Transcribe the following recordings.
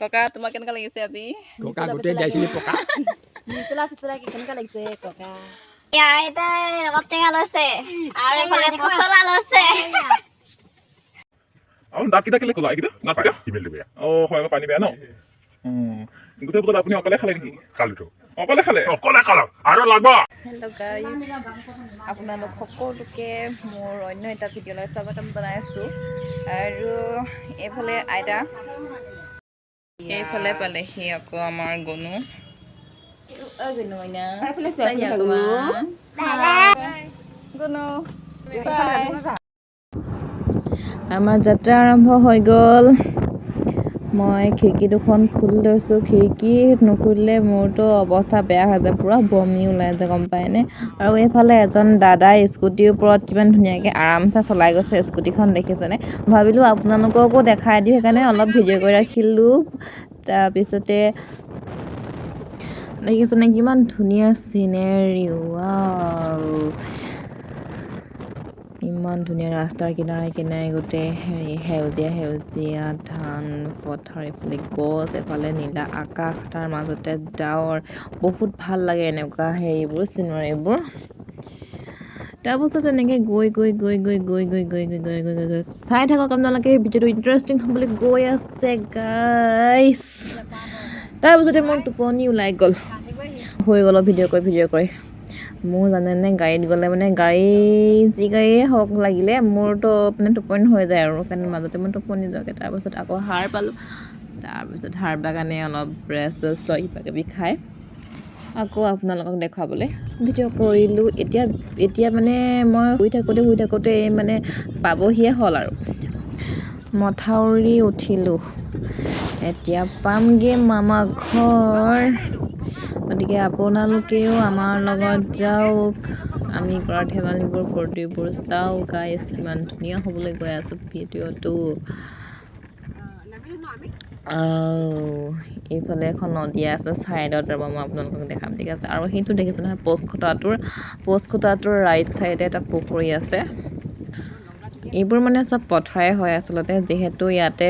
ককা, তোমাৰ কেনেকুৱা লাগিছে আজি? ককা, গোটেই যাইছিলি পকা। মিছলা ফিচলা কি, কেনেকুৱা লাগিছে ককা? আইতাই ৰবাব টেঙা লৈছে আৰু এইফালে পচলা লৈছে। আৰু দাঁতকেইটা কেলে ক'লা এইকেইটা দাঁতকেইটা? ইমেইলটো বেয়া। অঁ হয় আকৌ, পানী বেয়া ন। গোটেই বটল আপুনি অকলে খালে নেকি? খালোতো। অকলে খালে? অকলে খালো আৰু লাগব। হেল্ল' গাইজ, আপোনালোক সকলোকে মোৰ অন্য এটা ভিডিঅ'লৈ স্বাগতম জনাইছোঁ। আৰু এইফালে আইতা, এইফালে পালেহি আকৌ আমাৰ গনু। অ গুনু মইনা, অকণমান গুনু বাই। আমাৰ যাত্ৰা আৰম্ভ হৈ গ'ল। মই খিৰিকী দুখন খুলি লৈছোঁ। খিৰিকী নুখুলিলে মোৰতো অৱস্থা বেয়া হৈ যায়, পূৰা বমি ওলাই যায়, গম পায়নে? আৰু এইফালে এজন দাদাই স্কুটিৰ ওপৰত কিমান ধুনীয়াকৈ আৰামছে চলাই গৈছে স্কুটিখন, দেখিছেনে? ভাবিলোঁ আপোনালোককো দেখাই দিওঁ, সেইকাৰণে অলপ ভিডিঅ' কৰি ৰাখিলোঁ। তাৰপিছতে দেখিছেনে কিমান ধুনীয়া চিনেৰী? ৱাও, ইমান ধুনীয়া! ৰাস্তাৰ কিনাৰে কিনাৰে গোটেই হেৰি সেউজীয়া সেউজীয়া ধান পথাৰ, এইফালে গছ, এফালে নীলা আকাশ, তাৰ মাজতে ডাৱৰ। বহুত ভাল লাগে এনেকুৱা হেৰিবোৰ, চিনাৰীবোৰ। তাৰপাছত এনেকৈ গৈ গৈ গৈ গৈ গৈ গৈ গৈ গৈ গৈ গৈ গৈ গৈ চাই থাকক আপোনালোকে, ভিডিঅ'টো ইণ্টাৰেষ্টিং হ'বলৈ গৈ আছে গাইছ। তাৰপিছতে মোৰ টোপনি ওলাই গ'ল, হৈ গ'ল ভিডিঅ' কৰি ভিডিঅ' কৰি। মোৰ জানেনে, গাড়ীত গ'লে মানে গাড়ী যি গাড়ীয়ে হওক লাগিলে, মোৰতো মানে টোপনি হৈ যায় আৰু সেইকাৰণে মাজতে মই টোপনি যোৱাকৈ। তাৰপাছত আকৌ সাৰ পালোঁ। তাৰপিছত সাৰ পাই কাৰণে অলপ ৰেষ্ট চেষ্ট লৈ কিবা কিবি খাই আকৌ আপোনালোকক দেখুৱাবলৈ ভিডিঅ' কৰিলোঁ। এতিয়া এতিয়া মানে মই শুই থাকোঁতে শুই থাকোঁতে মানে পাবহিয়ে হ'ল আৰু মথাউৰি উঠিলোঁ। এতিয়া পামগৈ মামা ঘৰ। গতিকে আপোনালোকেও আমাৰ লগত যাওক, আমি কৰা ধেমালিবোৰ, ফূৰ্তিবোৰ চাওক। গাইছ, কিমান ধুনীয়া হ'বলৈ গৈ আছে ভিডিঅ'টো! এইফালে এখন নদী আছে ছাইডত। ৰ'ব, মই আপোনালোকক দেখাম, ঠিক আছে? আৰু সেইটো দেখিছে নহয়, প'ষ্ট খুটাটোৰ ৰাইট ছাইডে এটা পুখুৰী আছে। এইবোৰ মানে চব পথাৰে হয় আচলতে, যিহেতু ইয়াতে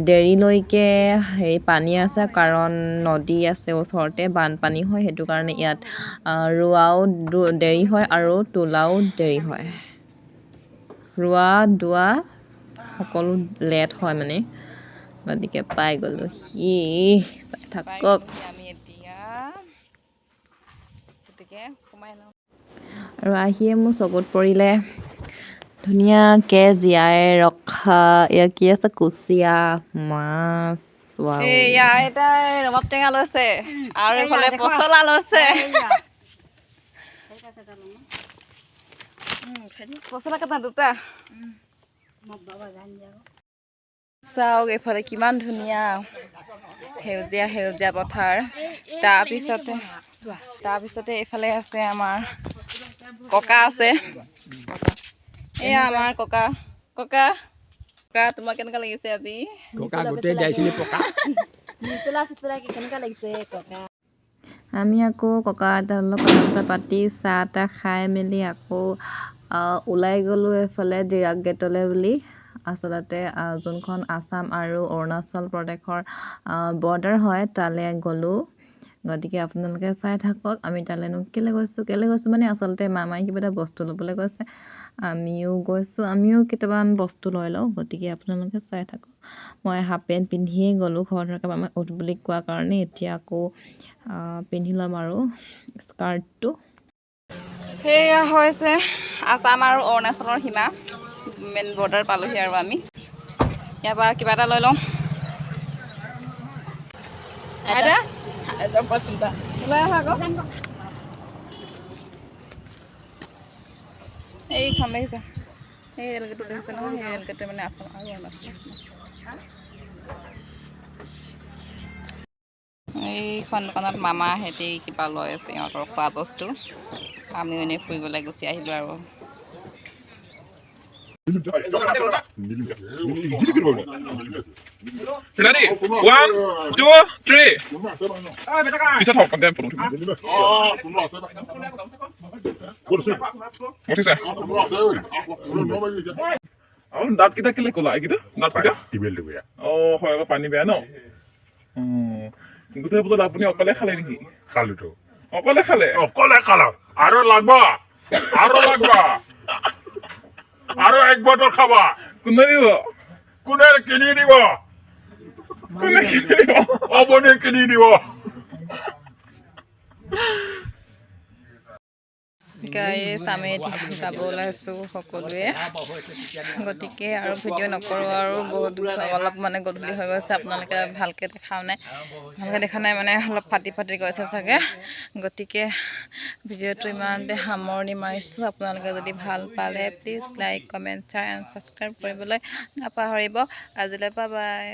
দেৰিলৈকে হেৰি পানী আছে, কাৰণ নদী আছে ওচৰতে, বানপানী হয়। সেইটো কাৰণে ইয়াত ৰোৱাও দেৰি হয় আৰু তোলাও দেৰি হয়। ৰোৱা দোৱা সকলো লেট হয় মানে। গতিকে পাই গ'লোঁ সি, চাই থাকক। আমি এতিয়া গতিকে সোমাই লওঁ। আৰু আহিয়ে মোৰ চকুত পৰিলে ধুনীয়াকৈ জীয়াই ৰখা, এয়া কি আছে, কুচিয়া মাছ, wow। এইয়া আইতাই ৰবাব টেঙা লৈছে আৰু এইফালে পচলা লৈছে। পচলা কেইটা দুটা চাওক। এইফালে কিমান ধুনীয়া সেউজীয়া সেউজীয়া পথাৰ। তাৰপিছতে এইফালে আছে আমাৰ ককা আছে। এয়া আমাৰ ককা। ককা, ককা, তোমাৰ কেনেকুৱা লাগিছে আজি? ককা, গোটেই যাইছিলি পকা। মিছলা ফিচলা কি, কেনেকুৱা লাগিছে ককা? আমি আকৌ ককা আইতাৰ লগত কথা চথা পাতি, চাহ তাহ খাই মেলি আকৌ ওলাই গ'লোঁ এইফালে ডিৰাক গেটলৈ বুলি। আচলতে যোনখন আছাম আৰু অৰুণাচল প্ৰদেশৰ বৰ্ডাৰ হয়, তালৈ গ'লোঁ। গতিকে আপোনালোকে চাই থাকক, আমি তালৈনো কেলৈ গৈছোঁ। কেলৈ গৈছোঁ মানে আচলতে মামাই কিবা এটা বস্তু ল'বলৈ গৈছে, আমিও গৈছোঁ, আমিও কেইটামান বস্তু লৈ লওঁ। গতিকে আপোনালোকে চাই থাকক। মই হাফ পেণ্ট পিন্ধিয়ে গ'লোঁ ঘৰত থকা মামাই উঠ বুলি কোৱাৰ কাৰণে। এতিয়া আকৌ পিন্ধি ল'ম আৰু স্কাৰ্টটো। সেয়া হৈছে আছাম আৰু অৰুণাচলৰ সীমা, মেইন বৰ্ডাৰ পালোহি আৰু আমি ইয়াৰ পৰা কিবা এটা লৈ লওঁ। আইতা, ওলাই আহা আকৌ। এইখন দেখিছে, এই ৰেলগেটটো দেখিছে নহয়? সেই ৰেলগেটটো মানে আছাম আৰু অৰুণাচল। এইখন দোকানত মামাহেঁতি কিবা লৈ আছে, সিহঁতৰ খোৱা বস্তু। আমিও এনেই ফুৰিবলৈ গুচি আহিলোঁ আৰু। Ready, one, two, three. পিছত হওক দে, ফটো উঠিম। উঠিছে। আৰু দাঁতকেইটা কেলে ক'লা এইকেইটা দাঁতকেইটা? ইমেইলটো বেয়া। অঁ হয় আকৌ, পানী বেয়া ন। গোটেই বটল আপুনি অকলে খালে নেকি? খালোতো। অকলে খালে? অকলে খালো। আৰু লাগবা, আৰু লাগবা, আৰু এক বটল খাবা। কোনে দিব? কোনে কিনি দিব? কোনে কিনি দিব? অৱনী কিনি দিব। গাইজ, আমি এতিয়া যাব ওলাইছোঁ সকলোৱে। গতিকে আৰু ভিডিঅ' নকৰোঁ আৰু, বহুত অলপ মানে গধূলি হৈ গৈছে। আপোনালোকে ভালকৈ দেখাও নাই, ভালকৈ দেখা নাই, মানে অলপ ফাটি ফাটি গৈছে চাগে। গতিকে ভিডিঅ'টো ইমানতে সামৰণি মাৰিছোঁ। আপোনালোকে যদি ভাল পালে, please like, comment, share and subscribe কৰিবলৈ নাপাহৰিব। আজিলৈ বাই বাই।